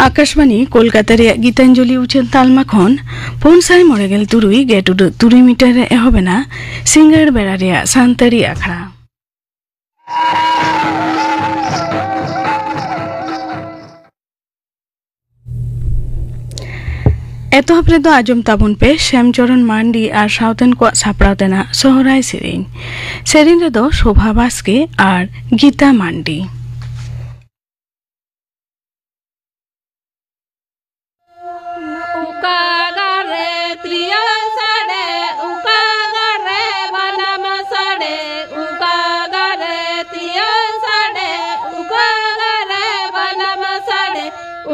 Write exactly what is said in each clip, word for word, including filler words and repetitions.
ᱟᱠᱟᱥᱵᱟᱱᱤ ᱠᱳᱞᱠᱟᱛᱟ ᱨᱮᱭᱟᱜ ᱜᱤᱛᱟᱧᱡᱚᱞᱤ ᱩᱪᱷᱟᱹᱱ ᱛᱟᱞᱢᱟ ᱠᱷᱚᱱ ᱯᱩᱱ ᱥᱟᱭ ᱢᱚᱬᱮ ᱜᱮᱞ ᱛᱩᱨᱩᱭ ᱜᱮᱴ ᱩᱰᱟᱹᱜ ᱛᱩᱨᱩᱭ ᱢᱤᱴᱟᱨ ᱨᱮ ᱮᱦᱚᱵ ᱮᱱᱟ ᱥᱤᱸᱜᱟᱹᱲ ᱵᱮᱲᱟ ᱨᱮᱭᱟᱜ ᱥᱟᱱᱛᱟᱲᱤ ᱟᱠᱷᱲᱟ᱾ ᱮᱛᱚᱦᱚᱵ ᱨᱮᱫᱚ ᱟᱸᱡᱚᱢ ᱛᱟᱵᱚᱱ ᱯᱮ ᱥᱮᱢᱪᱚᱨᱚᱱ ᱢᱟᱱᱰᱤ ᱟᱨ ᱥᱟᱶᱛᱮᱱ ᱠᱚᱣᱟᱜ ᱥᱟᱯᱲᱟᱣ ᱛᱮᱱᱟᱜ ᱥᱚᱦᱨᱟᱭ ᱥᱮᱨᱮᱧ᱾ ᱥᱮᱨᱮᱧ ᱨᱮᱫᱚ ᱥᱳᱵᱷᱟ ᱵᱟᱥᱠᱮ ᱟᱨ ᱜᱤᱛᱟ ᱢᱟᱱᱰᱤ᱾ ᱚᱠᱟ ᱜᱟᱨᱮ ᱛᱤᱨᱭᱳ ᱥᱟᱰᱮ, ᱚᱠᱟ ᱜᱟᱨᱮ ᱵᱟᱱᱟᱢ ᱥᱟᱰᱮ, ᱚᱠᱟ ᱜᱟᱨᱮ ᱛᱤᱨᱭᱳ ᱥᱟᱰᱮ, ᱚᱠᱟ ᱜᱟᱨᱮ ᱵᱟᱱᱟᱢ ᱥᱟᱰᱮ,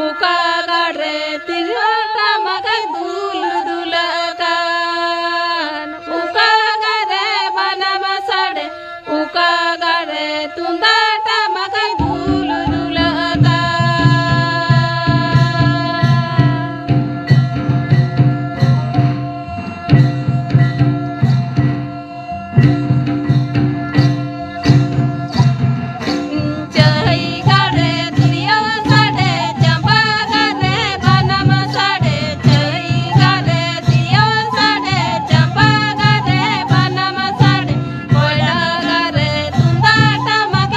ᱚᱠᱟ ᱜᱟᱨᱮ ᱛᱤᱨᱭᱳ ᱴᱟᱢᱟᱠ ᱫᱩᱞ ᱫᱩᱞ ᱟᱠᱟᱱ, ᱚᱠᱟ ᱜᱟᱨᱮ ᱵᱟᱱᱟᱢ ᱥᱟᱰᱮ, ᱚᱠᱟ ᱜᱟᱨᱮ ᱛᱩᱢᱫᱟᱜ ᱴᱟᱢᱟᱠ ᱫᱩᱞ ᱫᱩᱞ ᱟᱠᱟᱱ᱾ ᱪᱟᱹᱭ ᱜᱟᱨᱮ ᱛᱤᱨᱭᱳ ᱥᱟᱰᱮ, ᱪᱟᱢᱵᱟ ᱜᱟᱨᱮ ᱵᱟᱱᱟᱢ ᱥᱟᱰᱮ, ᱪᱟᱹᱭ ᱜᱟᱨᱮ ᱛᱤᱨᱭᱳ ᱥᱟᱰᱮ, ᱪᱟᱢᱵᱟ ᱜᱟᱨᱮ ᱵᱟᱱᱟᱢ ᱥᱟᱰᱮ, ᱠᱚᱭᱰᱟ ᱜᱟᱨᱮ ᱛᱩᱢᱫᱟᱜ ᱴᱟᱢᱟᱠ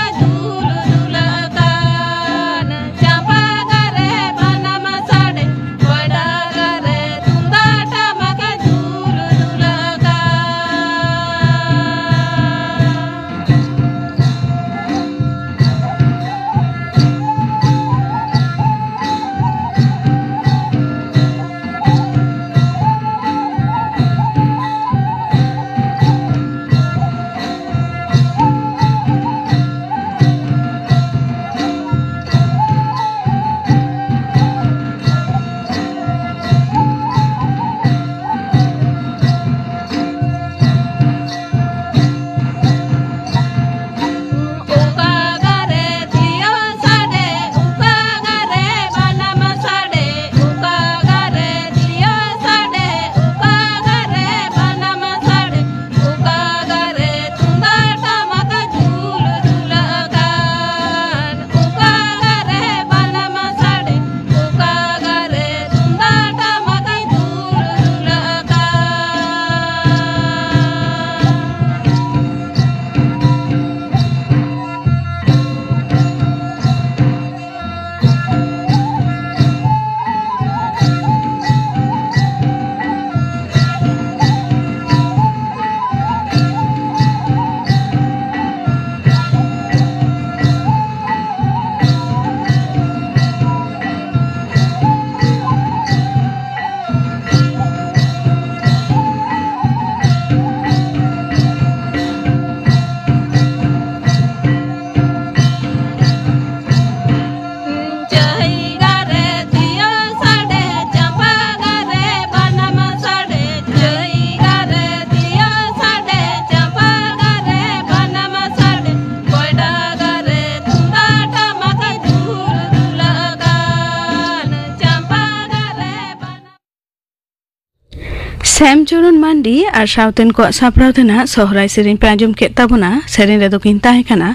ᱦᱮᱢᱪᱚᱨᱚᱱ ᱢᱟᱱᱰᱤ ᱟᱨ ᱥᱟᱶᱛᱮᱱ ᱠᱚᱣᱟᱜ ᱥᱟᱯᱲᱟᱣ ᱛᱮᱱᱟᱜ ᱥᱚᱦᱨᱟᱭ ᱥᱮᱨᱮᱧ ᱯᱮ ᱟᱸᱡᱚᱢ ᱠᱮᱫ ᱛᱟᱵᱚᱱᱟ᱾ ᱥᱮᱨᱮᱧ ᱨᱮᱫᱚ ᱠᱤᱱ ᱛᱟᱦᱮᱸ ᱠᱟᱱᱟ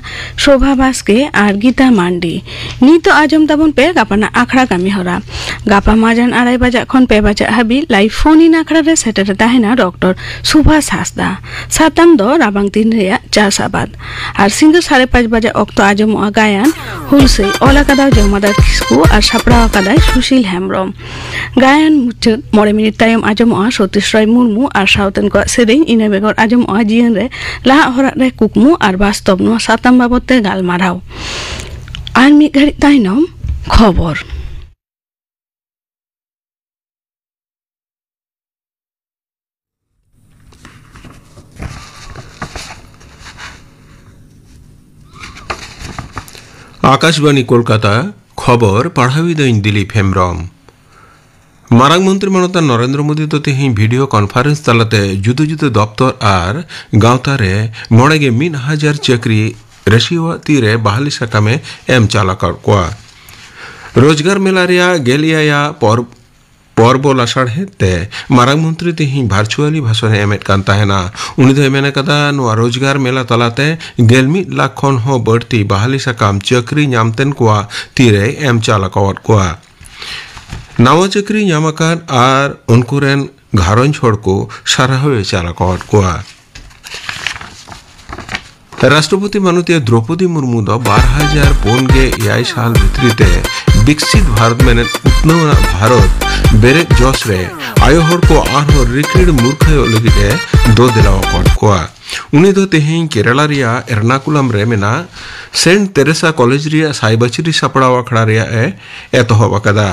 ᱥᱳᱵᱷᱟ ᱵᱟᱥᱠᱮ ᱟᱨ ᱜᱤᱛᱟ ᱢᱟᱱᱰᱤ᱾ ᱱᱤᱛᱚᱜ ᱟᱸᱡᱚᱢ ᱛᱟᱵᱚᱱ ᱯᱮ ᱜᱟᱯᱟᱱᱟᱜ ᱟᱠᱷᱲᱟ ᱠᱟᱹᱢᱤ ᱦᱚᱨᱟ᱾ ᱜᱟᱯᱟ ᱢᱟᱡᱟᱱ ᱟᱲᱟᱭ ᱵᱟᱡᱟᱜ ᱠᱷᱚᱱ ᱯᱮ ᱵᱟᱡᱟᱜ ᱦᱟᱹᱵᱤᱡ ᱞᱟᱭᱤᱵᱷ ᱯᱷᱳᱱ ᱤᱱ ᱟᱠᱷᱲᱟ ᱨᱮ ᱥᱮᱴᱮᱨ ᱛᱟᱦᱮᱱᱟ ᱰᱚᱠᱴᱚᱨ ᱥᱩᱵᱷᱟᱥ ᱦᱟᱸᱥᱫᱟ᱾ ᱥᱟᱛᱟᱢ ᱫᱚ ᱨᱟᱵᱟᱝ ᱫᱤᱱ ᱨᱮᱭᱟᱜ ᱪᱟᱥ ᱟᱵᱟᱫ᱾ ᱟᱨ ᱥᱤᱸᱜᱟᱹ ᱥᱟᱲᱮ ᱯᱟᱸᱪ ᱵᱟᱡᱟᱜ ᱚᱠᱛᱚ ᱟᱸᱡᱚᱢᱚᱜᱼᱟ ᱜᱟᱭᱟᱱ ᱦᱩᱞᱥᱟᱹᱭ, ᱚᱞ ᱟᱠᱟᱫᱟ ᱡᱚᱢᱟᱫᱟᱨ ᱠᱤᱥᱠᱩ ᱟᱨ ᱥᱟᱯᱲᱟᱣ ᱟᱠᱟᱫᱟᱭ ᱥᱩᱥᱤᱞ ᱦᱮᱢᱵᱽᱨᱚᱢ᱾ ᱜᱟᱭᱟᱱ ᱢᱩᱪᱟᱹᱫ ᱢᱚᱬᱮ ᱢᱤᱱᱤᱴ ᱛᱟᱭᱚᱢ ᱟᱸᱡᱚᱢᱚᱜᱼᱟ ᱥᱚᱛᱤᱥ ᱨᱟᱭ ᱢᱩᱨᱢᱩ ᱟᱨ ᱥᱟᱶᱛᱮᱱ ᱠᱚᱣᱟᱜ ᱥᱮᱨᱮᱧ᱾ ᱤᱱᱟᱹ ᱵᱮᱜᱚᱨ ᱟᱸᱡᱚᱢᱚᱜᱼᱟ ᱡᱤᱭᱚᱱ ᱨᱮ ᱞᱟᱦᱟᱜ ᱦᱚᱨᱟᱜ ᱨᱮ ᱠᱩᱠᱢᱩ ᱟᱨ ᱵᱟᱥᱛᱚᱵ ᱱᱚᱣᱟ ᱥᱟᱛᱟᱢ ᱵᱟᱵᱚᱛ ᱛᱮ ᱜᱟᱞᱢᱟᱨᱟᱣ᱾ ᱟᱨ ᱢᱤᱫ ᱜᱷᱟᱹᱲᱤᱡ ᱛᱟᱭᱱᱚᱢ ᱠᱷᱚᱵᱚᱨ᱾ ᱟᱠᱟᱥᱵᱟᱬᱤ ᱠᱳᱞᱠᱟᱛᱟ, ᱠᱷᱚᱵᱚᱨ ᱯᱟᱲᱦᱟᱣᱤᱫᱟᱹᱧ ᱫᱤᱞᱤᱯ ᱦᱮᱢᱵᱽᱨᱚᱢ᱾ ᱢᱟᱨᱟᱝ ᱢᱚᱱᱛᱨᱤ ᱢᱟᱱᱚᱛᱟᱱ ᱱᱚᱨᱮᱱᱫᱨᱚ ᱢᱳᱫᱤ ᱫᱚ ᱛᱮᱦᱮᱧ ᱵᱷᱤᱰᱤᱭᱳ ᱠᱚᱱᱯᱷᱟᱨᱮᱱᱥ ᱛᱟᱞᱟᱛᱮ ᱡᱩᱫᱟᱹ ᱡᱩᱫᱟᱹ ᱫᱚᱯᱛᱚᱨ ᱟᱨ ᱜᱟᱶᱛᱟ ᱨᱮ ᱢᱚᱬᱮ ᱜᱮ ᱢᱤᱫ ᱦᱟᱡᱟᱨ ᱪᱟᱹᱠᱨᱤ ᱨᱟᱹᱥᱤᱭᱟᱹᱣᱟᱜ ᱛᱤᱨᱮ ᱵᱟᱦᱟᱞᱤ ᱥᱟᱠᱟᱢᱮ ᱮᱢ ᱪᱟᱞ ᱟᱠᱟᱫ ᱠᱚᱣᱟ᱾ ᱨᱳᱡᱽᱜᱟᱨ ᱢᱮᱞᱟ ᱨᱮᱭᱟᱜ ᱜᱮᱞ ᱮᱭᱟᱭ ᱟᱜ ᱯᱚᱨ ᱯᱚᱨᱵᱚ ᱞᱟᱥᱟᱲᱦᱮᱫ ᱛᱮ ᱢᱟᱨᱟᱝ ᱢᱚᱱᱛᱨᱤ ᱛᱮᱦᱮᱧ ᱵᱷᱟᱨᱪᱩᱣᱟᱞᱤ ᱵᱷᱟᱥᱚᱱᱮ ᱮᱢᱮᱫ ᱠᱟᱱ ᱛᱟᱦᱮᱱᱟ᱾ ᱩᱱᱤ ᱫᱚᱭ ᱢᱮᱱ ᱟᱠᱟᱫᱟ, ᱱᱚᱣᱟ ᱨᱳᱡᱽᱜᱟᱨ ᱢᱮᱞᱟ ᱛᱟᱞᱟᱛᱮ ᱜᱮᱞ ᱢᱤᱫ ᱞᱟᱠᱷ ᱠᱷᱚᱱ ᱦᱚᱸ ᱵᱟᱹᱲᱛᱤ ᱵᱟᱦᱟᱞᱤ ᱥᱟᱠᱟᱢ ᱪᱟᱹᱠᱨᱤ ᱧᱟᱢ ᱛᱮᱱ ᱠᱚᱣᱟ ᱛᱤᱨᱮᱭ ᱮᱢ ᱪᱟᱞ ᱟᱠᱟᱣᱟᱫ ᱠᱚᱣᱟ᱾ ᱱᱟᱣᱟ ᱪᱟᱹᱠᱨᱤ ᱧᱟᱢ ᱟᱠᱟᱫ ᱟᱨ ᱩᱱᱠᱩ ᱨᱮᱱ ᱜᱷᱟᱨᱚᱸᱡᱽ ᱦᱚᱲ ᱠᱚ ᱥᱟᱨᱦᱟᱣ ᱮ ᱪᱟᱞ ᱟᱠᱟᱣᱟᱫ ᱠᱚᱣᱟ᱾ ᱨᱟᱥᱴᱨᱚᱯᱚᱛᱤ ᱢᱟᱱᱚᱛᱤᱭᱟᱹ ᱫᱨᱚᱯᱚᱫᱤ ᱢᱩᱨᱢᱩ ᱫᱚ ᱵᱟᱨ ᱦᱟᱡᱟᱨ ᱯᱩᱱ ᱜᱮ ᱮᱭᱟᱭ ᱥᱟᱞ ᱵᱷᱤᱛᱨᱤ ᱛᱮ ᱵᱤᱠᱥᱤᱛ ᱵᱷᱟᱨᱚᱛ ᱢᱮᱱᱮᱫ ᱩᱛᱱᱟᱹᱣ ᱟᱱᱟᱜ ᱵᱷᱟᱨᱚᱛ ᱵᱮᱨᱮᱫ ᱡᱚᱥ ᱨᱮ ᱟᱭᱳ ᱦᱚᱲ ᱠᱚ ᱟᱨᱦᱚᱸ ᱨᱤᱠᱤᱲ ᱢᱩᱨᱠᱷᱟᱹᱭᱚᱜ ᱞᱟᱹᱜᱤᱫ ᱮ ᱫᱚ ᱫᱮᱞᱟᱣ ᱟᱠᱟᱫ ᱠᱚᱣᱟ᱾ ᱩᱱᱤ ᱫᱚ ᱛᱮᱦᱮᱧ ᱠᱮᱨᱟᱞᱟ ᱨᱮᱭᱟᱜ ᱮᱨᱱᱟᱠᱩᱞᱟᱢ ᱨᱮ ᱢᱮᱱᱟᱜ ᱥᱮᱱᱴ ᱛᱮᱨᱮᱥᱟ ᱠᱚᱞᱮᱡᱽ ᱨᱮᱭᱟᱜ ᱥᱟᱭᱵᱟᱪᱤᱨᱤ ᱥᱟᱯᱲᱟᱣ ᱟᱠᱷᱲᱟ ᱨᱮᱭᱟᱜ ᱮ ᱮᱛᱚᱦᱚᱵ ᱟᱠᱟᱫᱟ᱾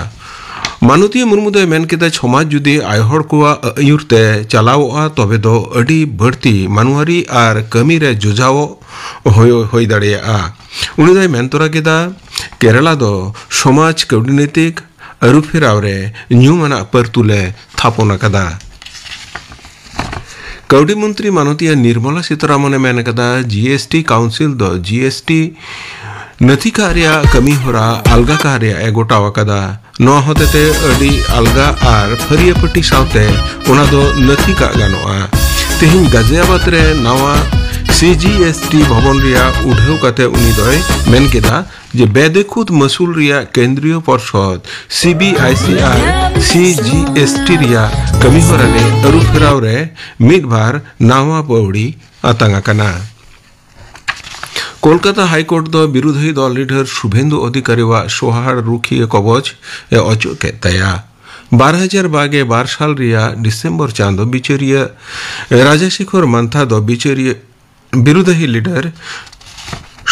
ᱢᱟᱱᱚᱛᱤᱭᱟᱹ ᱢᱩᱨᱢᱩ ᱫᱚᱭ ᱢᱮᱱ ᱠᱮᱫᱟ, ᱥᱚᱢᱟᱡᱽ ᱡᱩᱫᱤ ᱟᱭᱳ ᱦᱚᱲ ᱠᱚᱣᱟᱜ ᱟᱹᱭᱩᱨ ᱛᱮ ᱪᱟᱞᱟᱣᱚᱜᱼᱟ, ᱛᱚᱵᱮ ᱫᱚ ᱟᱹᱰᱤ ᱵᱟᱹᱲᱛᱤ ᱢᱟᱱᱣᱟᱨᱤ ᱟᱨ ᱠᱟᱹᱢᱤ ᱨᱮ ᱡᱚᱡᱟᱣᱚᱜ ᱦᱩᱭ, ᱦᱩᱭ ᱫᱟᱲᱮᱭᱟᱜᱼᱟ᱾ ᱩᱱᱤ ᱫᱚᱭ ᱢᱮᱱ ᱛᱚᱨᱟ ᱠᱮᱫᱟ, ᱠᱮᱨᱟᱞᱟ ᱫᱚ ᱥᱚᱢᱟᱡᱽ ᱠᱟᱹᱣᱰᱤᱱᱳᱭᱛᱤᱠ ᱟᱹᱨᱩᱯᱷᱮᱨᱟᱣ ᱨᱮ ᱧᱩᱢ ᱟᱱᱟᱜ ᱯᱟᱹᱨᱛᱩᱞ ᱮ ᱛᱷᱟᱯᱚᱱ ᱟᱠᱟᱫᱟ᱾ ᱠᱟᱹᱣᱰᱤ ᱢᱚᱱᱛᱨᱤ ᱢᱟᱱᱚᱛᱤᱭᱟᱹ ᱱᱤᱨᱢᱚᱞᱟ ᱥᱤᱛᱟᱨᱟᱢᱚᱱ ᱮ ᱢᱮᱱ ᱟᱠᱟᱫᱟ, ᱡᱤ ᱮᱥ ᱴᱤ ᱠᱟᱣᱩᱱᱥᱤᱞ ᱫᱚ ᱡᱤ ᱮᱥ ᱴᱤ ᱱᱟᱹᱛᱷᱤ ᱠᱟᱜ ᱨᱮᱭᱟᱜ ᱠᱟᱹᱢᱤ ᱦᱚᱨᱟ ᱟᱞᱜᱟ ᱠᱟᱜ ᱨᱮᱭᱟᱜ ᱮ ᱜᱚᱴᱟᱣ ᱟᱠᱟᱫᱟ᱾ ᱱᱚᱣᱟ ᱦᱚᱛᱮᱛᱮ ᱟᱹᱰᱤ ᱟᱞᱜᱟ ᱟᱨ ᱯᱷᱟᱹᱨᱭᱟᱹᱯᱟᱹᱴᱤ ᱥᱟᱶᱛᱮ ᱚᱱᱟ ᱫᱚ ᱱᱟᱹᱛᱷᱤ ᱠᱟᱜ ᱜᱟᱱᱚᱜᱼᱟ᱾ ᱛᱮᱦᱮᱧ ᱜᱟᱡᱤᱭᱟᱵᱟᱫ ᱨᱮ ᱱᱟᱣᱟ ᱥᱤ ᱡᱤ ᱮᱥ ᱴᱤ ᱵᱷᱚᱵᱚᱱ ᱨᱮᱭᱟᱜ ᱩᱰᱷᱟᱹᱣ ᱠᱟᱛᱮ ᱩᱱᱤ ᱫᱚᱭ ᱢᱮᱱ ᱠᱮᱫᱟ ᱡᱮ ᱵᱮᱫᱮᱠᱷᱩᱫ ᱢᱟᱹᱥᱩᱞ ᱨᱮᱭᱟᱜ ᱠᱮᱱᱫᱨᱤᱭᱚ ᱯᱚᱨᱥᱚᱫ, ᱥᱤ ᱵᱤ ᱟᱭ ᱥᱤ, ᱟᱨ ᱥᱤ ᱡᱤ ᱮᱥ ᱴᱤ ᱨᱮᱭᱟᱜ ᱠᱟᱹᱢᱤᱦᱚᱨᱟ ᱨᱮ ᱟᱹᱨᱩᱯᱷᱮᱨᱟᱣ ᱨᱮ ᱢᱤᱫ ᱵᱟᱨ ᱱᱟᱣᱟ ᱯᱟᱹᱣᱲᱤ ᱟᱛᱟᱝ ᱟᱠᱟᱱᱟ᱾ ᱠᱳᱞᱠᱟᱛᱟ ᱦᱟᱭ ᱠᱳᱨᱴ ᱫᱚ ᱵᱤᱨᱩᱫᱷᱤ ᱫᱚᱞ ᱞᱤᱰᱟᱨ ᱥᱩᱵᱷᱮᱱᱫᱩ ᱚᱫᱷᱤᱠᱟᱨᱤᱣᱟᱜ ᱥᱚᱦᱟᱲ ᱨᱩᱠᱷᱤᱭᱟᱹ ᱠᱚᱵᱚᱡ ᱮ ᱚᱪᱚᱜ ᱠᱮᱫ ᱛᱟᱭᱟ᱾ ᱵᱟᱨ ᱦᱟᱡᱟᱨ ᱵᱟᱜᱮ ᱵᱟᱨ ᱥᱟᱞ ᱨᱮᱭᱟᱜ ᱰᱤᱥᱮᱢᱵᱚᱨ ᱪᱟᱸᱫᱚ ᱵᱤᱪᱟᱹᱨᱤᱭᱟᱹ ᱨᱟᱡᱟᱥᱮᱠᱷᱚᱨ ᱢᱟᱱᱛᱷᱟ ᱫᱚ ᱵᱤᱪᱟᱹᱨᱤᱭᱟᱹ ᱵᱤᱨᱩᱫᱷᱤ ᱞᱤᱰᱟᱨ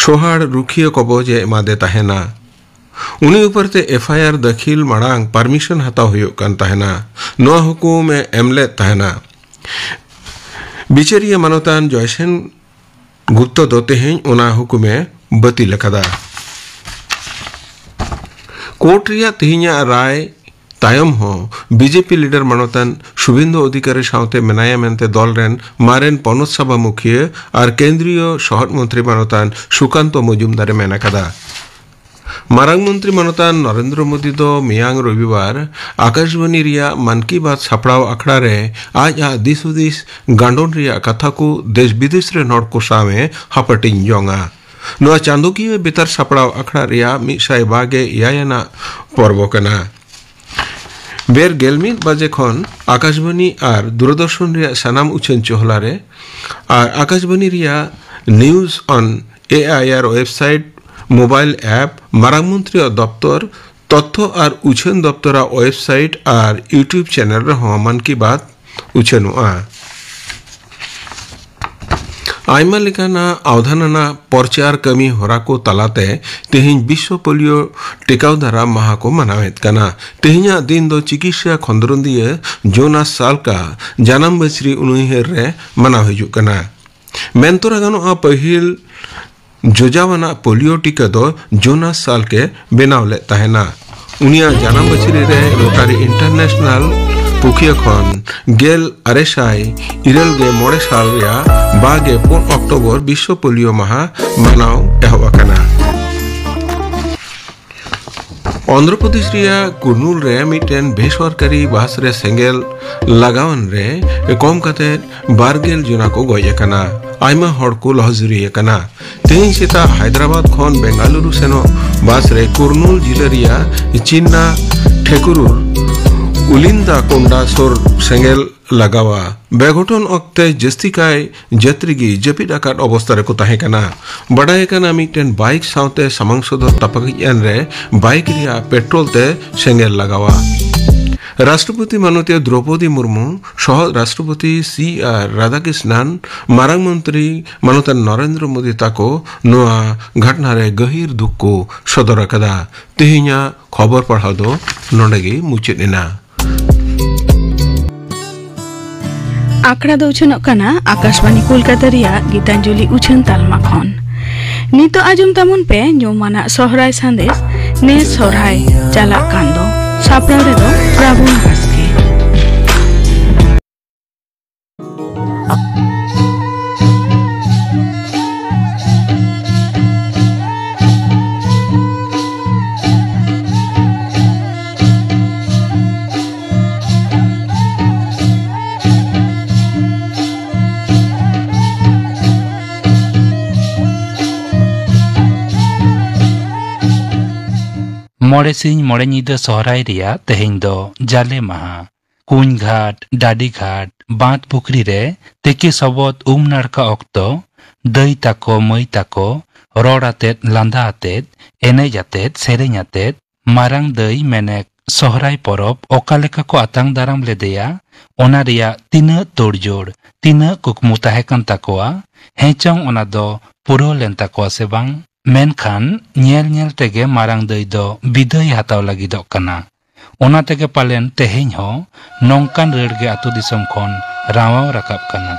ᱥᱚᱦᱟᱲ ᱨᱩᱠᱷᱤᱭᱟᱹ ᱠᱚᱵᱚᱡ ᱮ ᱮᱢᱟᱫᱮ ᱛᱟᱦᱮᱱᱟ᱾ ᱩᱱᱤ ᱩᱯᱚᱨ ᱛᱮ ᱮᱯᱷ ᱟᱭ ᱟᱨ ᱫᱟᱹᱠᱷᱤᱞ ᱢᱟᱲᱟᱝ ᱯᱟᱨᱢᱤᱥᱚᱱ ᱦᱟᱛᱟᱣ ᱦᱩᱭᱩᱜ ᱠᱟᱱ ᱛᱟᱦᱮᱱᱟ᱾ ᱱᱚᱣᱟ ᱦᱩᱠᱩᱢ ᱮ ᱮᱢ ᱞᱮᱫ ᱛᱟᱦᱮᱱᱟ᱾ ᱵᱤᱪᱟᱹᱨᱤᱭᱟᱹ ᱢᱟᱱᱚᱛᱟᱱ ᱡᱚᱭᱥᱮᱱ ᱜᱩᱯᱛᱚ ᱫᱚ ᱛᱮᱦᱮᱧ ᱚᱱᱟ ᱦᱩᱠᱩᱢ ᱮ ᱵᱟᱹᱛᱤᱞ ᱟᱠᱟᱫᱟ᱾ ᱠᱳᱨᱴ ᱨᱮᱭᱟᱜ ᱛᱮᱦᱮᱧᱟᱜ ᱨᱟᱭ ᱛᱟᱭᱚᱢ ᱦᱚᱸ ᱵᱤ ᱡᱮ ᱯᱤ ᱞᱤᱰᱟᱨ ᱢᱟᱱᱚᱛᱟᱱ ᱥᱩᱵᱷᱮᱱᱫᱩ ᱚᱫᱷᱤᱠᱟᱨᱤ ᱥᱟᱶᱛᱮ ᱢᱮᱱᱟᱭᱟ ᱢᱮᱱᱛᱮ ᱫᱚᱞ ᱨᱮᱱ ᱢᱟᱨᱮᱱ ᱯᱚᱱᱚᱛ ᱥᱚᱵᱷᱟ ᱢᱩᱠᱷᱤᱭᱟᱹ ᱟᱨ ᱠᱮᱱᱫᱨᱤᱭᱚ ᱥᱚᱦᱚᱫ ᱢᱚᱱᱛᱨᱤ ᱢᱟᱱᱚᱛᱟᱱ ᱥᱩᱠᱟᱱᱛᱚ ᱢᱚᱡᱩᱢᱫᱟᱨ ᱮ ᱢᱮᱱ ᱟᱠᱟᱫᱟ᱾ ᱢᱟᱨᱟᱝ ᱢᱚᱱᱛᱨᱤ ᱢᱟᱱᱚᱛᱟᱱ ᱱᱚᱨᱮᱱᱫᱨᱚ ᱢᱳᱫᱤ ᱫᱚ ᱢᱮᱭᱟᱝ ᱨᱚᱵᱤᱵᱟᱨ ᱟᱠᱟᱥᱵᱟᱱᱤ ᱨᱮᱭᱟᱜ ᱢᱟᱱ ᱠᱤ ᱵᱟᱛ ᱥᱟᱯᱲᱟᱣ ᱟᱠᱷᱲᱟ ᱨᱮ ᱟᱡ ᱟᱜ ᱫᱤᱥ ᱦᱩᱫᱤᱥ ᱜᱟᱸᱰᱚᱱ ᱨᱮᱭᱟᱜ ᱠᱟᱛᱷᱟ ᱠᱚ ᱫᱮᱥ ᱵᱤᱫᱮᱥ ᱨᱮᱱ ᱦᱚᱲ ᱠᱚ ᱥᱟᱶ ᱮ ᱦᱟᱯᱟᱴᱤᱧ ᱡᱚᱝᱟ᱾ ᱱᱚᱣᱟ ᱪᱟᱸᱫᱚᱠᱤᱭᱟᱹ ᱵᱮᱛᱟᱨ ᱥᱟᱯᱲᱟᱣ ᱟᱠᱷᱲᱟ ᱨᱮᱭᱟᱜ ᱢᱤᱫ ᱥᱟᱭ ᱵᱟᱜᱮ ᱮᱭᱟᱭ ᱟᱱᱟᱜ ᱯᱚᱨᱵᱚ ᱠᱟᱱᱟ᱾ ᱵᱮᱨ ᱜᱮᱞ ᱢᱤᱫ ᱵᱟᱡᱮ ᱠᱷᱚᱱ ᱟᱠᱟᱥᱵᱟᱱᱤ ᱟᱨ ᱫᱩᱨᱚᱫᱚᱨᱥᱚᱱ ᱨᱮᱭᱟᱜ ᱥᱟᱱᱟᱢ ᱩᱪᱷᱟᱹᱱ ᱪᱚᱦᱞᱟ ᱨᱮ ᱟᱨ ᱟᱠᱟᱥᱵᱟᱱᱤ ᱨᱮᱭᱟᱜ News on A I R website, mobile app, ᱢᱟᱨᱟᱝ ᱢᱚᱱᱛᱨᱤᱭᱟᱜ ᱫᱚᱯᱛᱚᱨ, ᱛᱚᱛᱛᱷᱚ ᱟᱨ ᱩᱪᱷᱟᱹᱱ ᱫᱚᱯᱛᱚᱨᱟᱜ website ᱟᱨ YouTube channel ᱨᱮᱦᱚᱸ ᱢᱟᱱ ᱠᱤ ᱵᱟᱛ ᱩᱪᱷᱟᱹᱱᱚᱜᱼᱟ᱾ ᱟᱭᱢᱟ ᱞᱮᱠᱟᱱᱟᱜ ᱟᱣᱫᱷᱟᱱ ᱟᱱᱟᱜ ᱯᱨᱚᱪᱟᱨ ᱠᱟᱹᱢᱤ ᱦᱚᱨᱟ ᱠᱚ ᱛᱟᱞᱟᱛᱮ ᱛᱮᱦᱮᱧ ᱵᱤᱥᱣᱚ ᱯᱳᱞᱤᱭᱳ ᱴᱤᱠᱟᱣ ᱫᱟᱨᱟᱢ ᱢᱟᱦᱟ ᱠᱚ ᱢᱟᱱᱟᱣᱮᱫ ᱠᱟᱱᱟ᱾ ᱛᱮᱦᱮᱧᱟᱜ ᱫᱤᱱ ᱫᱚ ᱪᱤᱠᱤᱛᱥᱟ ᱠᱷᱚᱸᱫᱽᱨᱚᱸᱫᱤᱭᱟᱹ ᱡᱳᱱᱟᱥ ᱥᱟᱞᱠᱟ ᱡᱟᱱᱟᱢ ᱵᱟᱹᱪᱷᱨᱤ ᱩᱱᱩᱭᱦᱟᱹᱨ ᱨᱮ ᱢᱟᱱᱟᱣ ᱦᱤᱡᱩᱜ ᱠᱟᱱᱟ᱾ ᱢᱮᱱ ᱛᱚᱨᱟ ᱜᱟᱱᱚᱜᱼᱟ, ᱯᱟᱹᱦᱤᱞ ᱡᱚᱡᱟᱣᱟᱱᱟᱜ ᱯᱳᱞᱤᱭᱳ ᱴᱤᱠᱟᱹ ᱫᱚ ᱡᱳᱱᱟᱥ ᱥᱟᱞᱠᱮ ᱵᱮᱱᱟᱣ ᱞᱮᱫ ᱛᱟᱦᱮᱱᱟ᱾ ᱩᱱᱤᱭᱟᱜ ᱡᱟᱱᱟᱢ ᱵᱟᱹᱪᱷᱨᱤ ᱨᱮ ᱨᱳᱴᱟᱨᱤ ᱤᱱᱴᱟᱨᱱᱮᱥᱱᱟᱞ ᱯᱩᱠᱷᱤᱭᱟᱹ ᱠᱷᱚᱱ ᱜᱮᱞ ᱟᱨᱮ ᱥᱟᱭ ᱤᱨᱟᱹᱞ ᱜᱮ ᱢᱚᱬᱮ ᱥᱟᱞ ᱨᱮᱭᱟᱜ ᱵᱟᱜᱮ ᱯᱩᱱ ᱚᱠᱴᱳᱵᱚᱨ ᱵᱤᱥᱣᱚ ᱯᱳᱞᱤᱭᱳ ᱢᱟᱦᱟ ᱢᱟᱱᱟᱣ ᱮᱦᱚᱵ ᱟᱠᱟᱱᱟ᱾ ᱚᱱᱫᱷᱨᱚ ᱯᱨᱚᱫᱮᱥ ᱨᱮᱭᱟᱜ ᱠᱩᱨᱱᱩᱞ ᱨᱮ ᱢᱤᱫᱴᱮᱱ ᱵᱮᱥᱚᱨᱠᱟᱨᱤ ᱵᱟᱥ ᱨᱮ ᱥᱮᱸᱜᱮᱞ ᱞᱟᱜᱟᱣᱟᱱ ᱨᱮ ᱠᱚᱢ ᱠᱟᱛᱮ ᱵᱟᱨ ᱜᱮᱞ ᱡᱚᱱᱟ ᱠᱚ ᱜᱚᱡ ᱟᱠᱟᱱᱟ᱾ ᱟᱭᱢᱟ ᱦᱚᱲ ᱠᱚ ᱞᱚᱦᱚᱡᱩᱨᱤ ᱟᱠᱟᱱᱟ᱾ ᱛᱮᱦᱮᱧ ᱥᱮᱛᱟᱜ ᱦᱟᱭᱫᱨᱟᱵᱟᱫ ᱠᱷᱚᱱ ᱵᱮᱝᱜᱟᱞᱩᱨᱩ ᱥᱮᱱᱚᱜ ᱵᱟᱥ ᱨᱮ ᱠᱩᱨᱱᱩᱞ ᱡᱤᱞᱟᱹ ᱨᱮᱭᱟᱜ ᱪᱤᱱᱱᱟ ᱴᱷᱮᱠᱩᱨᱩᱨ ᱩᱞᱤᱱᱫᱟ ᱠᱚᱱᱰᱟ ᱥᱩᱨ ᱥᱮᱸᱜᱮᱞ ᱞᱟᱜᱟᱣᱟ᱾ ᱵᱮᱜᱷᱚᱴᱚᱱ ᱚᱠᱛᱮ ᱡᱟᱹᱥᱛᱤ ᱠᱟᱭ ᱡᱟᱛᱨᱤ ᱜᱮ ᱡᱟᱹᱯᱤᱫ ᱟᱠᱟᱫ ᱚᱵᱚᱥᱛᱟ ᱨᱮᱠᱚ ᱛᱟᱦᱮᱸ ᱠᱟᱱᱟ᱾ ᱵᱟᱰᱟᱭ ᱟᱠᱟᱱᱟ, ᱢᱤᱫᱴᱮᱱ ᱵᱟᱭᱤᱠ ᱥᱟᱶᱛᱮ ᱥᱟᱢᱟᱝ ᱥᱚᱫᱚᱨ ᱛᱟᱯᱟᱠᱤᱡ ᱮᱱ ᱨᱮ ᱵᱟᱭᱤᱠ ᱨᱮᱭᱟᱜ ᱯᱮᱴᱨᱳᱞ ᱛᱮ ᱥᱮᱸᱜᱮᱞ ᱞᱟᱜᱟᱣᱟ᱾ ᱨᱟᱥᱴᱨᱚᱯᱚᱛᱤ ᱢᱟᱱᱚᱛᱤᱭᱟᱹ ᱫᱨᱚᱯᱚᱫᱤ ᱢᱩᱨᱢᱩ, ᱥᱚᱦᱚ ᱨᱟᱥᱴᱨᱚᱯᱚᱛᱤ ᱥᱤ ᱟᱨ ᱨᱟᱫᱷᱟᱠᱨᱤᱥᱱᱟᱱ, ᱢᱟᱨᱟᱝ ᱢᱚᱱᱛᱨᱤ ᱢᱟᱱᱚᱛᱟᱱ ᱱᱚᱨᱮᱱᱫᱨᱚ ᱢᱳᱫᱤ ᱛᱟᱠᱚ ᱱᱚᱣᱟ ᱜᱷᱚᱴᱱᱟ ᱨᱮ ᱜᱟᱹᱦᱤᱨ ᱫᱩᱠ ᱠᱚ ᱥᱚᱫᱚᱨ ᱟᱠᱟᱫᱟ᱾ ᱛᱮᱦᱮᱧᱟᱜ ᱠᱷᱚᱵᱚᱨ ᱯᱟᱲᱦᱟᱣ ᱫᱚ ᱱᱚᱰᱮ ᱜᱮ ᱢᱩᱪᱟᱹᱫ ᱮᱱᱟ᱾ ᱟᱠᱷᱲᱟ ᱫᱚ ᱩᱪᱷᱟᱹᱱᱚᱜ ᱠᱟᱱᱟ ᱟᱠᱟᱥᱵᱟᱱᱤ ᱠᱳᱞᱠᱟᱛᱟ ᱨᱮᱭᱟᱜ ᱜᱤᱛᱟᱧᱡᱚᱞᱤ ᱩᱪᱷᱟᱹᱱ ᱛᱟᱞᱢᱟ ᱠᱷᱚᱱ᱾ ᱱᱤᱛᱚᱜ ᱟᱸᱡᱚᱢ ᱛᱟᱵᱚᱱ ᱯᱮ ᱧᱩᱢᱟᱱᱟᱜ ᱥᱚᱦᱨᱟᱭ ᱥᱟᱸᱫᱮᱥ, ᱱᱮᱥ ᱥᱚᱦᱨᱟᱭ ᱪᱟᱞᱟᱜ ᱠᱟᱱ ᱫᱚ᱾ ᱥᱟᱯᱲᱟᱣ ᱨᱮᱫᱚ ᱨᱟᱵᱚᱱ ᱵᱟᱥᱠᱮ᱾ ᱢᱚᱬᱮ ᱥᱤᱧ ᱢᱚᱬᱮ ᱧᱤᱫᱟᱹ ᱥᱚᱦᱨᱟᱭ ᱨᱮᱭᱟᱜ ᱛᱮᱦᱮᱧ ᱫᱚ ᱡᱟᱞᱮ ᱢᱟᱦᱟ᱾ ᱠᱩᱧ ᱜᱷᱟᱴ, ᱰᱟᱹᱰᱤ ᱜᱷᱟᱴ, ᱵᱟᱸᱫᱽ ᱯᱩᱠᱷᱨᱤ ᱨᱮ ᱛᱤᱠᱤ ᱥᱚᱵᱚᱫ ᱩᱢ ᱱᱟᱲᱠᱟ ᱚᱠᱛᱚ ᱫᱟᱹᱭ ᱛᱟᱠᱚ, ᱢᱟᱹᱭ ᱛᱟᱠᱚ ᱨᱚᱲ ᱟᱛᱮᱫ, ᱞᱟᱸᱫᱟ ᱟᱛᱮᱫ, ᱮᱱᱮᱡ ᱟᱛᱮᱫ, ᱥᱮᱨᱮᱧ ᱟᱛᱮᱫ ᱢᱟᱨᱟᱝ ᱫᱟᱹᱭ ᱢᱮᱱᱮᱠ ᱥᱚᱦᱨᱟᱭ ᱯᱚᱨᱚᱵᱽ ᱚᱠᱟ ᱞᱮᱠᱟ ᱠᱚ ᱟᱛᱟᱝ ᱫᱟᱨᱟᱢ ᱞᱮᱫᱮᱭᱟ, ᱚᱱᱟ ᱨᱮᱭᱟᱜ ᱛᱤᱱᱟᱹᱜ ᱛᱳᱲᱡᱳᱲ, ᱛᱤᱱᱟᱹᱜ ᱠᱩᱠᱢᱩ ᱛᱟᱦᱮᱸ ᱠᱟᱱ ᱛᱟᱠᱚᱣᱟ, ᱦᱮᱸ ᱪᱚᱝ ᱚᱱᱟ ᱫᱚ ᱯᱩᱨᱟᱹᱣ ᱞᱮᱱ ᱛᱟᱠᱚᱣᱟ ᱥᱮ ᱵᱟᱝ? ᱢᱮᱱᱠᱷᱟᱱ ᱧᱮᱞ ᱧᱮᱞ ᱛᱮᱜᱮ ᱢᱟᱨᱟᱝ ᱫᱟᱹᱭ ᱫᱚ ᱵᱤᱫᱟᱹᱭ ᱦᱟᱛᱟᱣ ᱞᱟᱹᱜᱤᱫᱚᱜ ᱠᱟᱱᱟ᱾ ᱚᱱᱟ ᱛᱮᱜᱮ ᱯᱟᱞᱮᱱ ᱛᱮᱦᱮᱧ ᱦᱚᱸ ᱱᱚᱝᱠᱟᱱ ᱨᱟᱹᱲ ᱜᱮ ᱟᱹᱛᱩ ᱫᱤᱥᱚᱢ ᱠᱷᱚᱱ ᱨᱟᱶᱟᱣ ᱨᱟᱠᱟᱵ ᱠᱟᱱᱟ᱾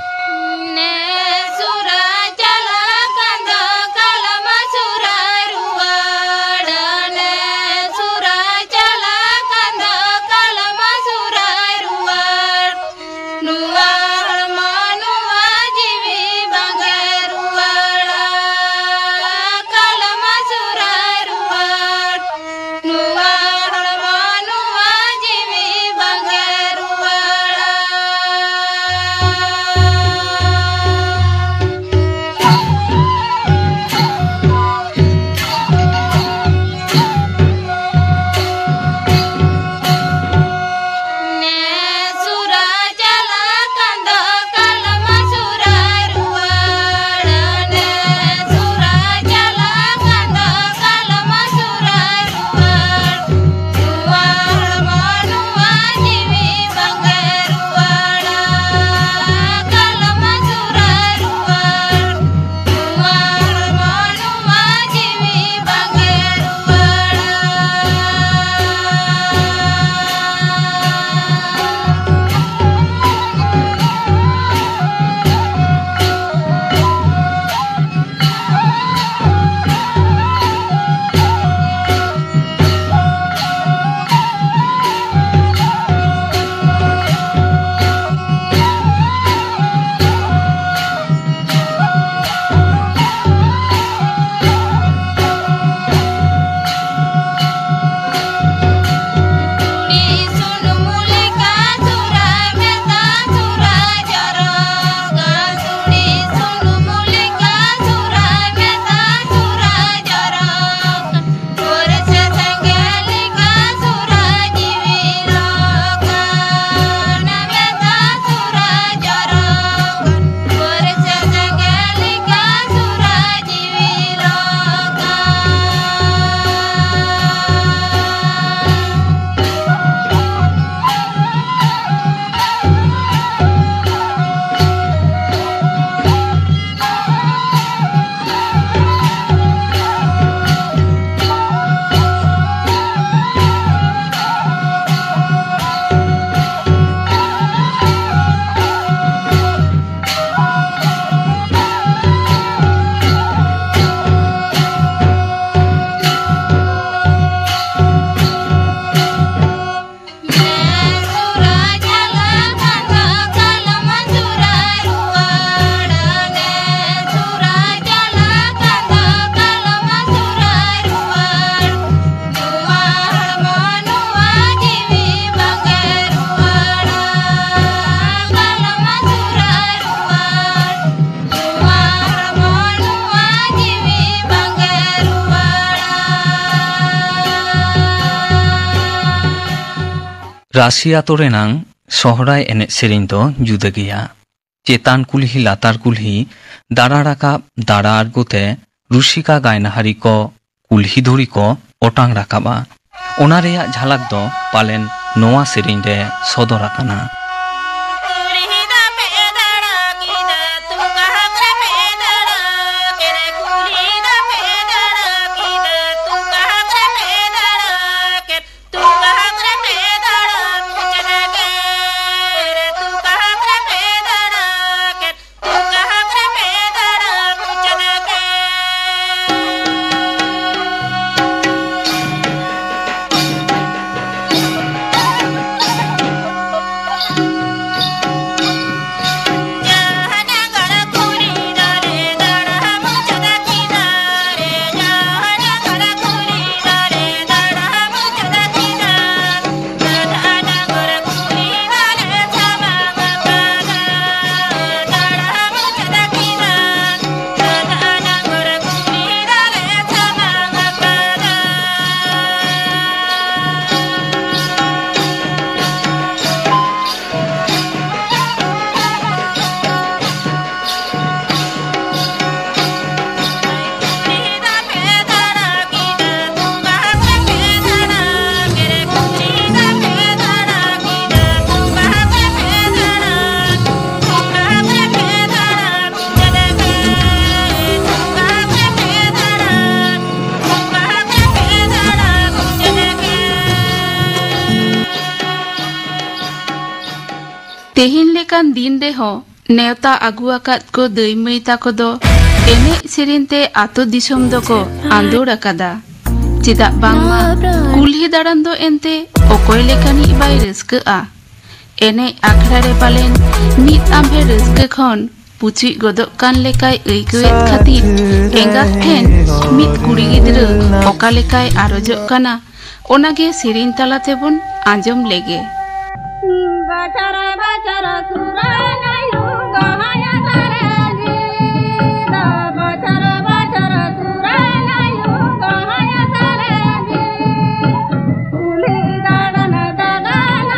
ᱨᱟᱹᱥᱤ ᱟᱛᱳ ᱨᱮᱱᱟᱝ ᱥᱚᱦᱨᱟᱭ ᱮᱱᱮᱡ ᱥᱮᱨᱮᱧ ᱫᱚ ᱡᱩᱫᱟᱹ ᱜᱮᱭᱟ᱾ ᱪᱮᱛᱟᱱ ᱠᱩᱞᱦᱤ ᱞᱟᱛᱟᱨ ᱠᱩᱞᱦᱤ ᱫᱟᱬᱟ ᱨᱟᱠᱟᱵ ᱫᱟᱬᱟ ᱟᱬᱜᱚ ᱛᱮ ᱨᱩᱥᱤᱠᱟ ᱜᱟᱭᱱᱟᱦᱟᱨᱤ ᱠᱚ ᱠᱩᱞᱦᱤ ᱫᱷᱩᱲᱤ ᱠᱚ ᱚᱴᱟᱝ ᱨᱟᱠᱟᱵᱼᱟ᱾ ᱚᱱᱟ ᱨᱮᱭᱟᱜ ᱡᱷᱟᱞᱟᱠ ᱫᱚ ᱯᱟᱞᱮᱱ ᱱᱚᱣᱟ ᱥᱮᱨᱮᱧ ᱨᱮ ᱥᱚᱫᱚᱨ ᱟᱠᱟᱱᱟ᱾ ᱛᱮᱦᱮᱧ ᱞᱮᱠᱟᱱ ᱫᱤᱱ ᱨᱮᱦᱚᱸ ᱱᱮᱣᱛᱟ ᱟᱹᱜᱩ ᱟᱠᱟᱫ ᱠᱚ ᱫᱟᱹᱭ ᱢᱟᱹᱭ ᱛᱟᱠᱚ ᱫᱚ ᱮᱱᱮᱡ ᱥᱮᱨᱮᱧ ᱛᱮ ᱟᱛᱳ ᱫᱤᱥᱚᱢ ᱫᱚᱠᱚ ᱟᱸᱫᱳᱲ ᱟᱠᱟᱫᱟ᱾ ᱪᱮᱫᱟᱜ ᱵᱟᱝᱢᱟ ᱠᱩᱞᱦᱤ ᱫᱟᱬᱟᱱ ᱫᱚ ᱮᱱᱛᱮ ᱚᱠᱚᱭ ᱞᱮᱠᱟᱱᱤᱡ ᱵᱟᱭ ᱨᱟᱹᱥᱠᱟᱹᱜᱼᱟ? ᱮᱱᱮᱡ ᱟᱠᱷᱲᱟ ᱨᱮ ᱯᱟᱞᱮᱱ ᱢᱤᱫ ᱟᱢᱵᱷᱮ ᱨᱟᱹᱥᱠᱟᱹ ᱠᱷᱚᱱ ᱯᱩᱪᱩᱡ ᱜᱚᱫᱚᱜ ᱠᱟᱱ ᱞᱮᱠᱟᱭ ᱟᱹᱭᱠᱟᱹᱣᱮᱫ ᱠᱷᱟᱹᱛᱤᱨ ᱮᱸᱜᱟᱛ ᱴᱷᱮᱱ ᱢᱤᱫ ᱠᱩᱲᱤ ᱜᱤᱫᱽᱨᱟᱹ ᱚᱠᱟ ᱞᱮᱠᱟᱭ ᱟᱨᱚᱡᱚᱜ ᱠᱟᱱᱟ, ᱚᱱᱟᱜᱮ ᱥᱮᱨᱮᱧ ᱛᱟᱞᱟ ᱛᱮᱵᱚᱱ ᱟᱸᱡᱚᱢ ᱞᱮᱜᱮ᱾ ᱵᱟᱪᱟᱨᱟ ᱵᱟᱪᱟᱨᱟ ᱥᱩᱨᱟᱱᱟᱭᱩ ᱜᱟᱦᱟᱭᱟ ᱥᱟᱨᱮᱡᱤ ᱫᱟ, ᱵᱟᱪᱟᱨᱟ ᱵᱟᱪᱟᱨᱟ ᱥᱩᱨᱟᱱᱟᱭᱩ ᱜᱟᱦᱟᱭᱟ ᱥᱟᱨᱮᱡᱤ ᱠᱩᱞᱦᱤ ᱫᱟᱬᱟᱱ ᱫᱟᱬᱟᱱ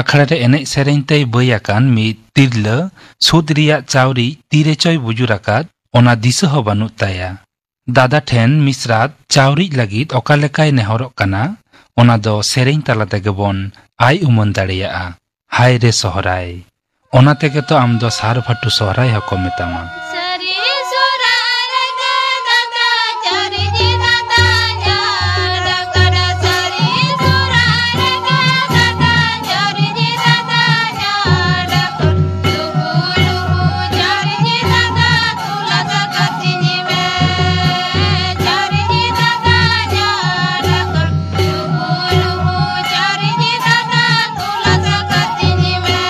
ᱟᱠᱷᱲᱟ ᱨᱮ ᱮᱱᱮᱡ ᱥᱮᱨᱮᱧ ᱛᱮᱭ ᱵᱟᱹᱭ ᱟᱠᱟᱱ ᱢᱤᱫ ᱛᱤᱨᱞᱟᱹ ᱥᱩᱫ ᱨᱮᱭᱟᱜ ᱪᱟᱣᱨᱤᱡ ᱛᱤᱨᱮ ᱪᱚᱭ ᱵᱩᱡᱩᱨ ᱟᱠᱟᱫ, ᱚᱱᱟ ᱫᱤᱥᱟᱹ ᱦᱚᱸ ᱵᱟᱹᱱᱩᱜ ᱛᱟᱭᱟ᱾ ᱫᱟᱫᱟ ᱴᱷᱮᱱ ᱢᱤᱥᱨᱟᱛ ᱪᱟᱣᱨᱤᱡ ᱞᱟᱹᱜᱤᱫ ᱚᱠᱟ ᱞᱮᱠᱟᱭ ᱱᱮᱦᱚᱨᱚᱜ ᱠᱟᱱᱟ, ᱚᱱᱟ ᱫᱚ ᱥᱮᱨᱮᱧ ᱛᱟᱞᱟ ᱛᱮᱜᱮ ᱵᱚᱱ ᱟᱭ ᱩᱢᱟᱹᱱ ᱫᱟᱲᱮᱭᱟᱜᱼᱟ᱾ ᱦᱟᱭ ᱨᱮ ᱥᱚᱦᱨᱟᱭ, ᱚᱱᱟ ᱛᱮᱜᱮ ᱛᱚ ᱟᱢ ᱫᱚ ᱥᱟᱨ ᱵᱷᱟᱴᱩ ᱥᱚᱦᱨᱟᱭ ᱦᱚᱸᱠᱚ ᱢᱮᱛᱟᱢᱟ᱾ ᱥᱟᱹᱨᱤ ᱥᱚᱦᱨᱟᱭ ᱨᱮᱜᱮ ᱫᱟᱫᱟ ᱪᱟᱹᱨᱤ ᱡᱤ ᱫᱟᱫᱟ ᱧᱟᱲ ᱟᱠᱟᱱᱟ᱾ ᱥᱟᱹᱨᱤ ᱥᱚᱦᱨᱟᱭ ᱨᱮᱜᱮ ᱫᱟᱫᱟ ᱪᱟᱹᱨᱤ ᱡᱤ ᱫᱟᱫᱟ ᱧᱟᱲ ᱟᱠᱟᱱᱟ᱾ ᱞᱩᱵᱩ ᱞᱩᱵᱩ ᱪᱟᱹᱨᱤ ᱡᱤ ᱫᱟᱫᱟ ᱛᱩᱞᱟ ᱥᱟᱠᱟᱛ ᱤᱧ ᱢᱮ᱾ ᱪᱟᱹᱨᱤ ᱡᱤ ᱫᱟᱫᱟ ᱧᱟᱲ ᱟᱠᱟᱱᱟ᱾ ᱞᱩᱵᱩ ᱞᱩᱵᱩ ᱪᱟᱹᱨᱤ ᱡᱤ ᱫᱟᱫᱟ ᱛᱩᱞᱟ ᱥᱟᱠᱟᱛ ᱤᱧ ᱢᱮ᱾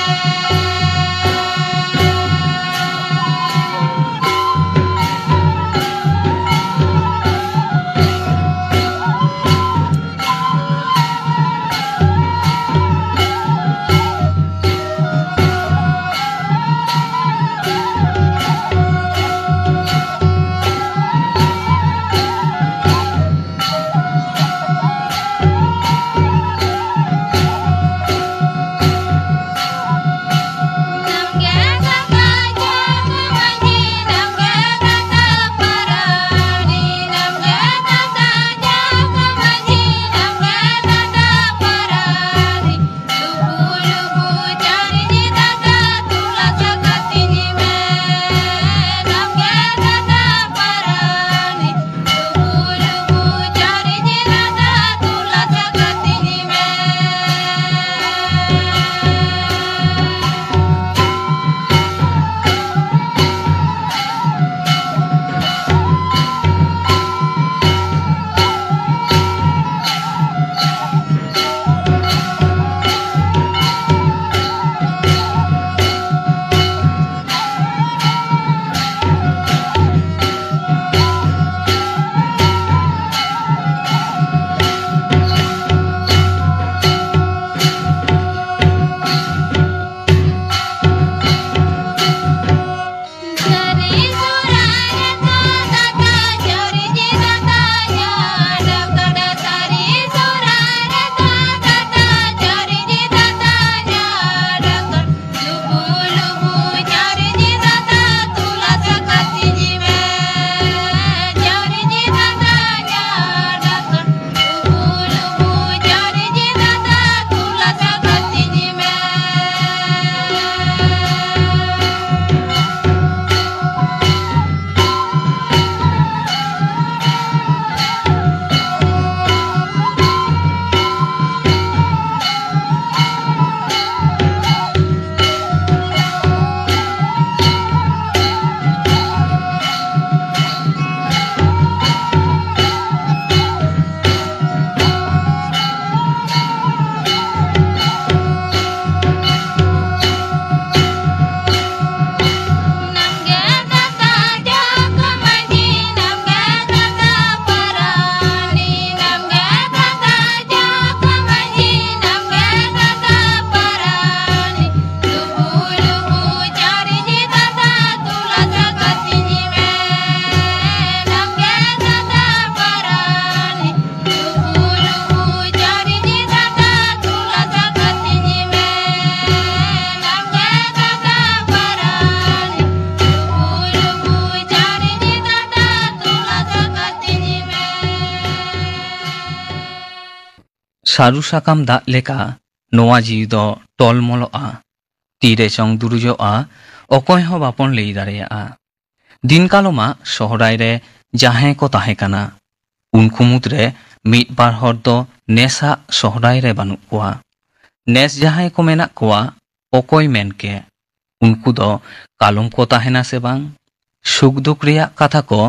ᱥᱟᱹᱨᱩ ᱥᱟᱠᱟᱢ ᱫᱟᱜ ᱞᱮᱠᱟ ᱱᱚᱣᱟ ᱡᱤᱣᱤ ᱫᱚ ᱴᱚᱞᱢᱚᱞᱚᱜᱼᱟ᱾ ᱛᱤᱨᱮ ᱪᱚᱝ ᱫᱩᱨᱩᱡᱚᱜᱼᱟ, ᱚᱠᱚᱭ ᱦᱚᱸ ᱵᱟᱵᱚᱱ ᱞᱟᱹᱭ ᱫᱟᱲᱮᱭᱟᱜᱼᱟ᱾ ᱫᱤᱱ ᱠᱟᱞᱚᱢᱟᱜ ᱥᱚᱦᱨᱟᱭ ᱨᱮ ᱡᱟᱦᱟᱸᱭ ᱠᱚ ᱛᱟᱦᱮᱸ ᱠᱟᱱᱟ, ᱩᱱᱠᱩ ᱢᱩᱫᱽᱨᱮ ᱢᱤᱫ ᱵᱟᱨ ᱦᱚᱲ ᱫᱚ ᱱᱮᱥᱟᱜ ᱥᱚᱦᱨᱟᱭ ᱨᱮ ᱵᱟᱹᱱᱩᱜ ᱠᱚᱣᱟ᱾ ᱱᱮᱥ ᱡᱟᱦᱟᱸᱭ ᱠᱚ ᱢᱮᱱᱟᱜ ᱠᱚᱣᱟ, ᱚᱠᱚᱭ ᱢᱮᱱ ᱠᱮ? ᱩᱱᱠᱩ ᱫᱚ ᱠᱟᱞᱚᱢ ᱠᱚ ᱛᱟᱦᱮᱱᱟ ᱥᱮ ᱵᱟᱝ? ᱥᱩᱠ ᱫᱩᱠ ᱨᱮᱭᱟᱜ ᱠᱟᱛᱷᱟ ᱠᱚ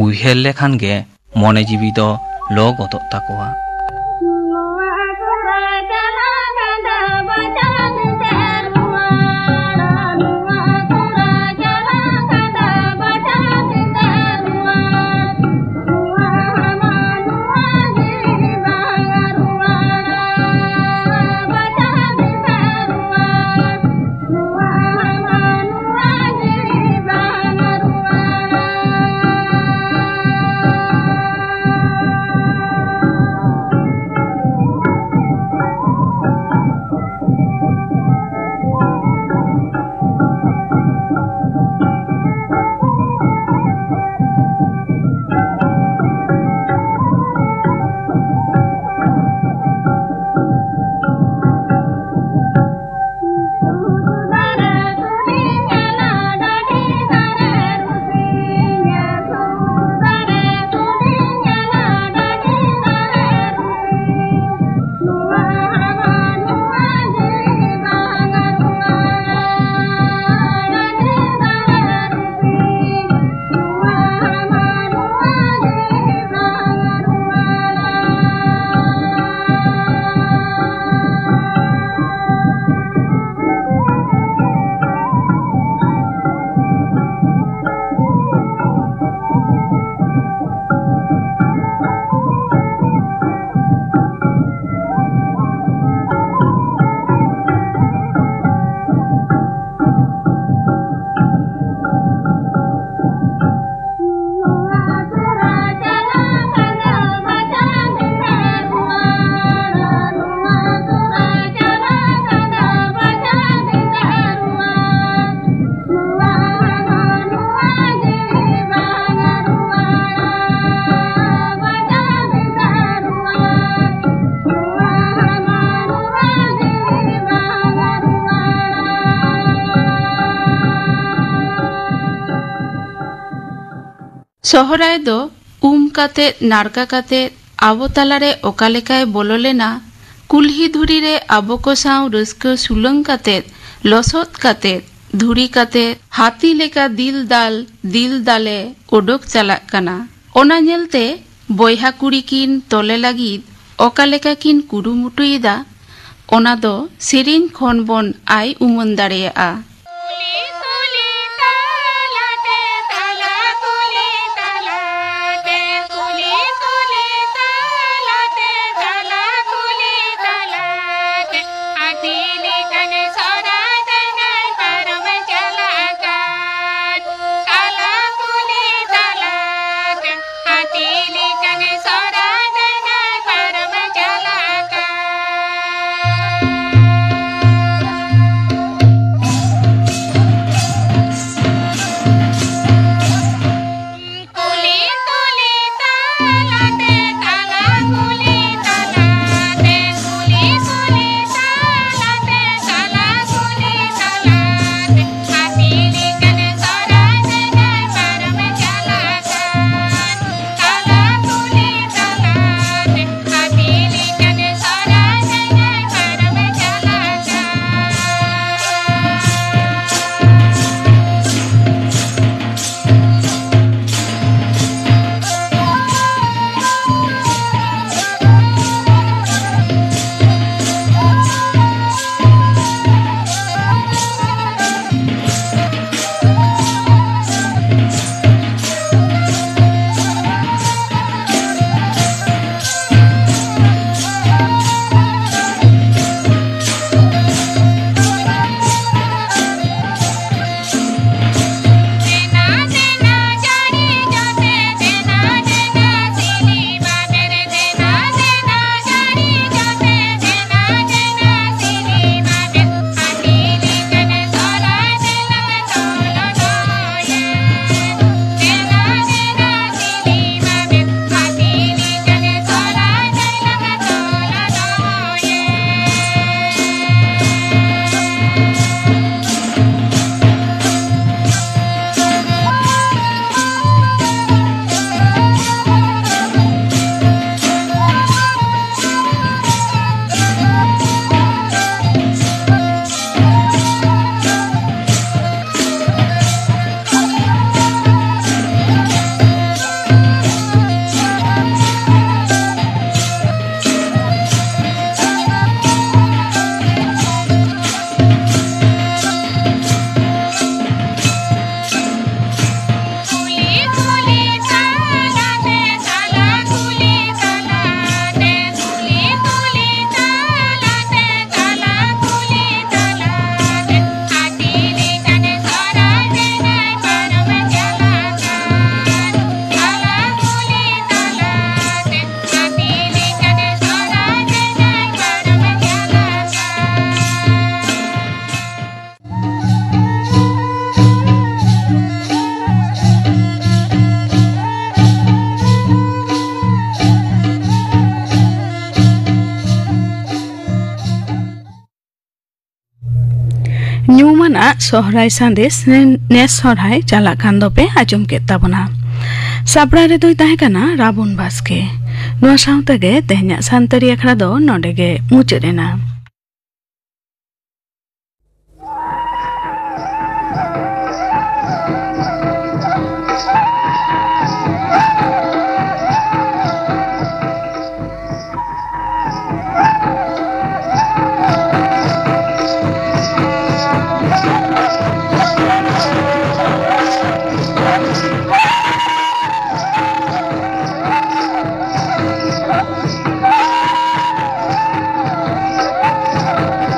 ᱩᱭᱦᱟᱹᱨ ᱞᱮᱠᱷᱟᱱ ᱜᱮ ᱢᱚᱱᱮ ᱡᱤᱣᱤ ᱫᱚ ᱞᱚ ᱜᱚᱫᱚᱜ ᱛᱟᱠᱚᱣᱟ᱾ ᱥᱚᱦᱨᱟᱭ ᱫᱚ ᱩᱢ ᱠᱟᱛᱮ, ᱱᱟᱲᱠᱟ ᱠᱟᱛᱮ, ᱟᱵᱚ ᱛᱟᱞᱟᱨᱮ ᱚᱠᱟ ᱞᱮᱠᱟᱭ ᱵᱚᱞᱚ ᱞᱮᱱᱟ, ᱠᱩᱞᱦᱤ ᱫᱷᱩᱲᱤ ᱨᱮ ᱟᱵᱚ ᱠᱚ ᱥᱟᱶ ᱨᱟᱹᱥᱠᱟᱹ ᱥᱩᱞᱟᱹᱝ ᱠᱟᱛᱮ, ᱞᱚᱥᱚᱫ ᱠᱟᱛᱮ, ᱫᱷᱩᱲᱤ ᱠᱟᱛᱮ, ᱦᱟᱹᱛᱤ ᱞᱮᱠᱟ ᱫᱤᱞ ᱫᱟᱞ ᱫᱤᱞ ᱫᱟᱞᱮ ᱚᱰᱚᱠ ᱪᱟᱞᱟᱜ ᱠᱟᱱᱟ᱾ ᱚᱱᱟ ᱧᱮᱞᱛᱮ ᱵᱚᱭᱦᱟ ᱠᱩᱲᱤ ᱠᱤᱱ ᱛᱚᱞᱮ ᱞᱟᱹᱜᱤᱫ ᱚᱠᱟ ᱞᱮᱠᱟ ᱠᱤᱱ ᱠᱩᱨᱩᱢᱩᱴᱩᱭᱮᱫᱟ, ᱚᱱᱟ ᱫᱚ ᱥᱮᱨᱮᱧ ᱠᱷᱚᱱ ᱵᱚᱱ ᱟᱭ ᱩᱢᱟᱹᱱ ᱫᱟᱲᱮᱭᱟᱜᱼᱟ᱾ ᱥᱚᱦᱨᱟᱭ ᱥᱟᱸᱫᱮᱥ ᱱᱮ-, ᱱᱮᱥ ᱥᱚᱦᱨᱟᱭ ᱪᱟᱞᱟᱜ ᱠᱟᱱ ᱫᱚᱯᱮ ᱟᱸᱡᱚᱢ ᱠᱮᱫ ᱛᱟᱵᱚᱱᱟ᱾ ᱥᱟᱯᱲᱟᱣ ᱨᱮᱫᱚᱭ ᱛᱟᱦᱮᱸ ᱠᱟᱱᱟ ᱨᱟᱵᱚᱱ ᱵᱟᱥᱠᱮ᱾ ᱱᱚᱣᱟ ᱥᱟᱶ ᱛᱮᱜᱮ ᱛᱮᱦᱮᱧᱟᱜ ᱥᱟᱱᱛᱟᱲᱤ ᱟᱠᱷᱲᱟ ᱫᱚ ᱱᱚᱰᱮ ᱜᱮ ᱢᱩᱪᱟᱹᱫ ᱮᱱᱟ᱾